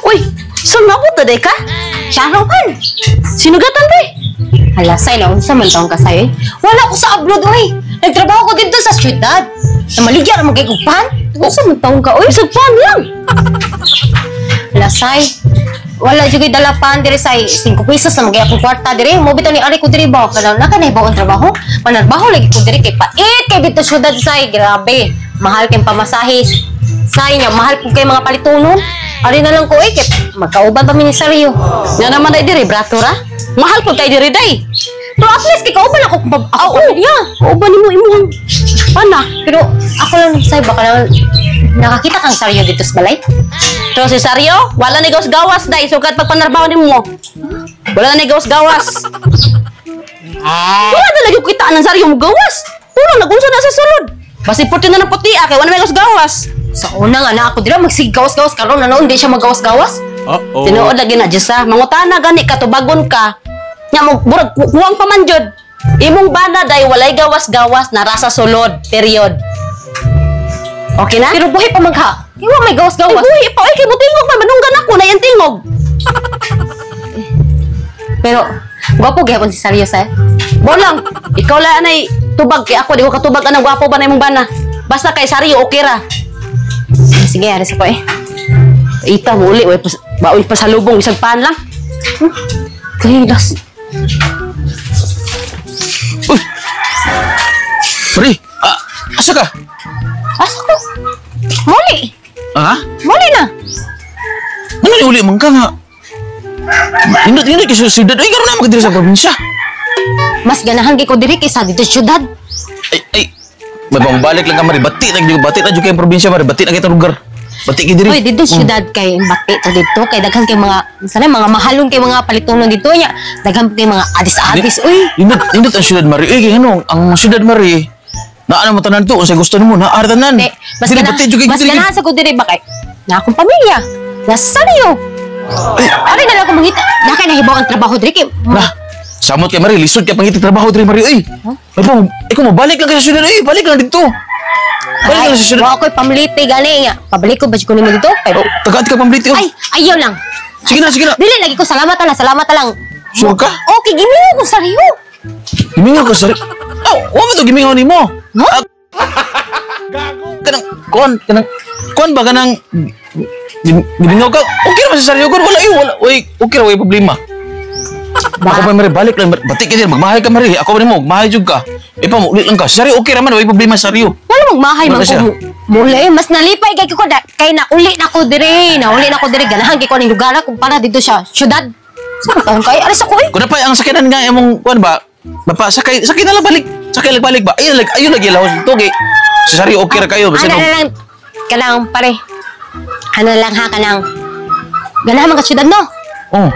Uy, saan na po today ka? Klaro man. Sinugatan ba eh? Hala, say na unsa man taong kasay eh. Wala ko sa abroad oy. Nagtrabaho ko dito sa syudad. Namaligya ra man kay kog pan. Unsa man taong ka oy? Isang pan lang. Hala, say. Wala jud koy dala pan diri say 5 pesos na magay akong kwarta diri. Mo bitaw ni ari ko diri ba kana na kanay ba ang trabaho? Panarbaho lagi ko diri kay pait kay dito syudad say. Grabe. Mahal kay pamasahe. Say nya mahal pud kay mga palitunon. Ari na lang ko eh, kay magkauban pa mi ni Sario. Nga naman day diri, brato ra. Mahal po kay diri day. Pero at least kay kauban ako kung ako pamilya. Kauban nimo imong pana. Pero ako lang say baka lang nakakita kang Sario dito sa balay. Pero si Sario, wala ni gawas-gawas day. Sugad pagpanarbaho nimo. Wala na ni gawas-gawas. Wala na lagi kita ng Sario mo gawas. Puro nagunsa na sa sulod. Basi puti na ng puti ah, kay wala may gawas-gawas. Sa una nga na ako dira magsiggawas-gawas karon na noon di siya magawas-gawas. Uh-oh. Tinuod lagi na Jessa, mangutana gani ka tubagon ka. Nya mo murag kuwang pa man jud. Imong bana day walay gawas-gawas na rasa sulod, period. Okay na? Pero buhi pa man ka. Kay wa may Ay, gawas-gawas. buhi pa. Ay, kay butingog man. Manunggan ako na yung tingog. Pero gwapo gihapon si Sario sa. Bolang, ikaw lang anay tubag. Kay ako, di ko katubag anang gwapo ba na imong bana. Basta kay Sario, okay ra. Sige, aris ako eh. Ita mo uli, way pas, baoy pa sa lubong, isang pan lang. Kay das. Uy! Pre, asa ka? Asa ko? Muli. Ha? Muli na. Ano ni uli man ka nga? Nindot kay sa syudad. Uy, karon na magdiri sa probinsya. Mas ganahan kay ko diri kaysa dito sa syudad. Ay, ay. May pamabalik lang ka, Mari. Bati na gyud, bati na gyud kay probinsya, Mari. Bati na kay lugar. Bati kay diri. Oy, dito syudad kay bati to dito kay daghan kay mga sana mga mahalong kay mga palitunon dito nya. Daghan kay mga adis-adis uy. Nindot ang syudad, Mari. Uy, kay ano, ang syudad, Mari. Naa na mo tanan to, unsay gusto nimo, naa ra tanan. Di, mas Dili, ganahan, bati jud kay mas diri. ganahan sa ko diri ba kay na akong pamilya. Nasa Sario. Ari na lang ko mangita. Na kay nahibaw ang trabaho diri kay Nah, samot kay Mari, lisod kay pangiti trabaho diri, Mari. Uy. May pa, ikaw mabalik lang kay sa syudad, uy, balik lang dito. Balik lang sa syudad. Wa ako'y pamliti gani nga. Pabalik ko ba ko nimo dito? Kay, Oh, tagaan ka pamliti, oh. ay, ayaw lang. Sige na, sige na. Dili lagi ko salamat na, salamat na lang. Sure ka? Okay, gimingaw ko Sario. Gimingaw ka sa... Oh, wa man to gimingaw nimo. Huh? Kanang kuan, kanang kuan ba kanang gimingaw ka? Okay ra man sa sarili ko, wala eh, wala. Uy, okay ra way problema. Ako pa Mari, balik lang. Bati ka din, magmahay ka Mari. Ako pa nimo, magmahay jud ka. E pa mo ulit lang ka. Sari okay ra man, way problema sa sarili. Wala magmahay man Wala siya. ko. Mula eh, mas nalipay kay ko da, kay nauli na ko diri, nauli na ko diri ganahan kay ko ning lugar kumpara dito siya syudad. Sa taon kay aris ako eh. Kuna pa ang sakyanan nga imong kuan ba? Bapa sakay sakay na lang balik. Sakay lang balik ba? Ayun lang, ayun lagi lahos to kay. Sa sari okay ra kayo basta Ano no. na lang kanang pare. Ano lang ha kanang ganahan man ka syudad no. Oh.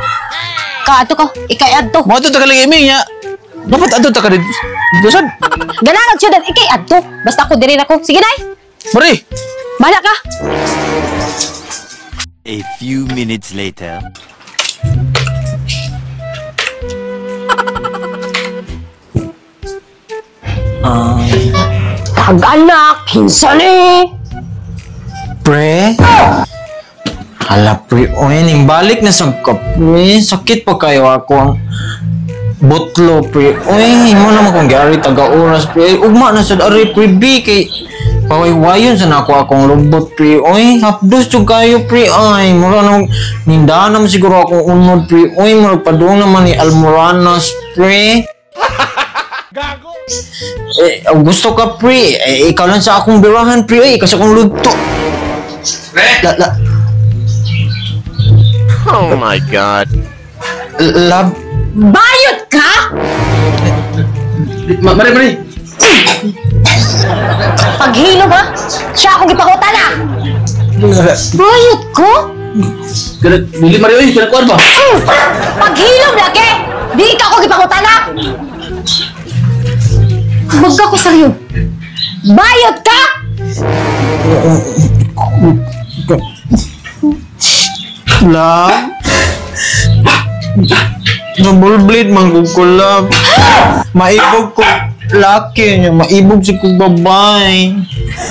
Ka ato ko, ikay adto. Mo ta ka lagi imi nya. Dapat adto ta ka dito. Dito sad. Ganahan og syudad ikay adto. Basta ako diri na ko. Sige nay. Mari. Bahala ka. A few minutes later. Tag-anak, kinsa ni? Pre? Hala pre, oy, ning balik na sa ka, pre. Sakit pa kayo ako ang butlo, pre. Oy, imo naman kong giari taga-oras, pre. Ugma na sad ari, pre, B, kay pawaywayon sa nako akong lubot, pre. Oy, hapdos jud kayo, pre. Ay, mura na nindahan naman siguro akong unod, pre. Oy, mura padung naman ni Almoranas, pre. Eh, gusto ka, pre. Eh, ikaw lang sa akong birahan, pre. Oy, ikaw sa akong luto. La, la, Oh my God. love, Bayot ka? Mari, mari. Paghilo ba? Siya akong gipakutan ah. Bayot ko? Kana dili mari oy, kana kuan ba? Paghilom lagi! Di ka ako gipakutan ah! Magka ko sa'yo. Bayot ka? Love? Double blade man gud ko, love. Maibog ko laki niya, maibog si kong babae.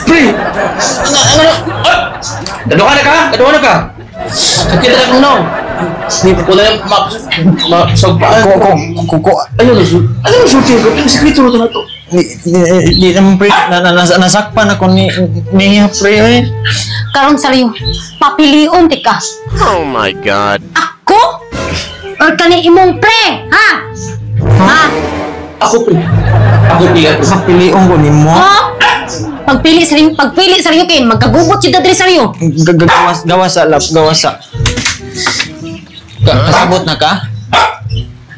Pre. Ano ano? Kaduha na ka? Kaduha na ka? Sakit na akong naong. Wala yung masagpaan. Ko ko ko ko Ayun, ano yung sulti ko? Yung sekreto na to na to. Di, di, di naman pre, nasakpan ako ni niya pre eh. Karon Saryo, papilion ti ka. Oh my God. Ako? Or kani imong pre, ha? Ha? Ako, pre. Ako, pre. Ako. Kapilion ko ni mo. Ha? Pagpili sa rin, pagpili sa rin kay magkagubot siya diri sa rin. Gawas, gawas sa lap, gawas sa. Kasabot na ka?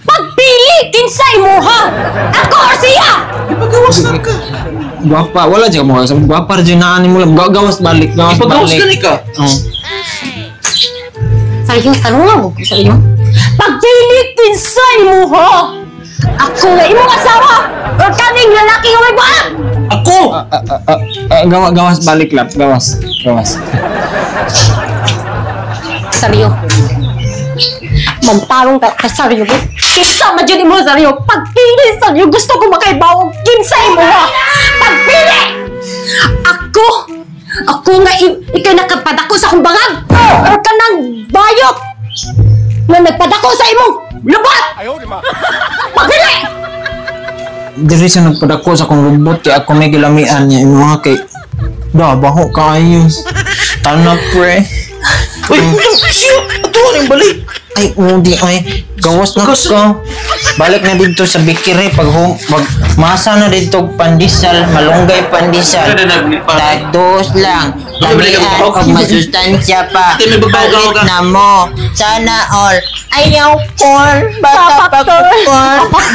Pagpili kinsa imuha? Ako or siya? Ipagawas na ka. Guwapa, wala dyan mo. Guwapa rin na mo lang. Gawas balik, gawas Ipagawas balik. ka ni ka. Oh. Saryo, tanong mo ko sa inyo. Pagpili kinsa imuha? Ako nga imong asawa or kaning lalaki nga may buhat? Ako! Gawas balik lap, gawas, gawas. Saryo. Magtarong ka ka Saryo. Kinsa man jud imo Saryo. Pagpili Saryo, gusto ko makaibaw og kinsa imuha. Pagpili! Ako! Ako nga ikay nakapadako sa akong bangag or kanang bayot nga nagpadako sa imong lubot. Pagpili! Diri sa nagpadako sa akong lubot kay ako may gilamian niya imo ha kay da baho kaayo. Tana pre. Uy, siya! Ato yung balik! Ay, udi ay gawas na ka. Balik na dito sa bikire pag home, pag masa na dito og pandesal, malunggay pandesal. Tagdos lang. Lamian og masustansya pa. Palit na mo. Sana all. Ayaw, porn. Bata pa ko, porn. Papak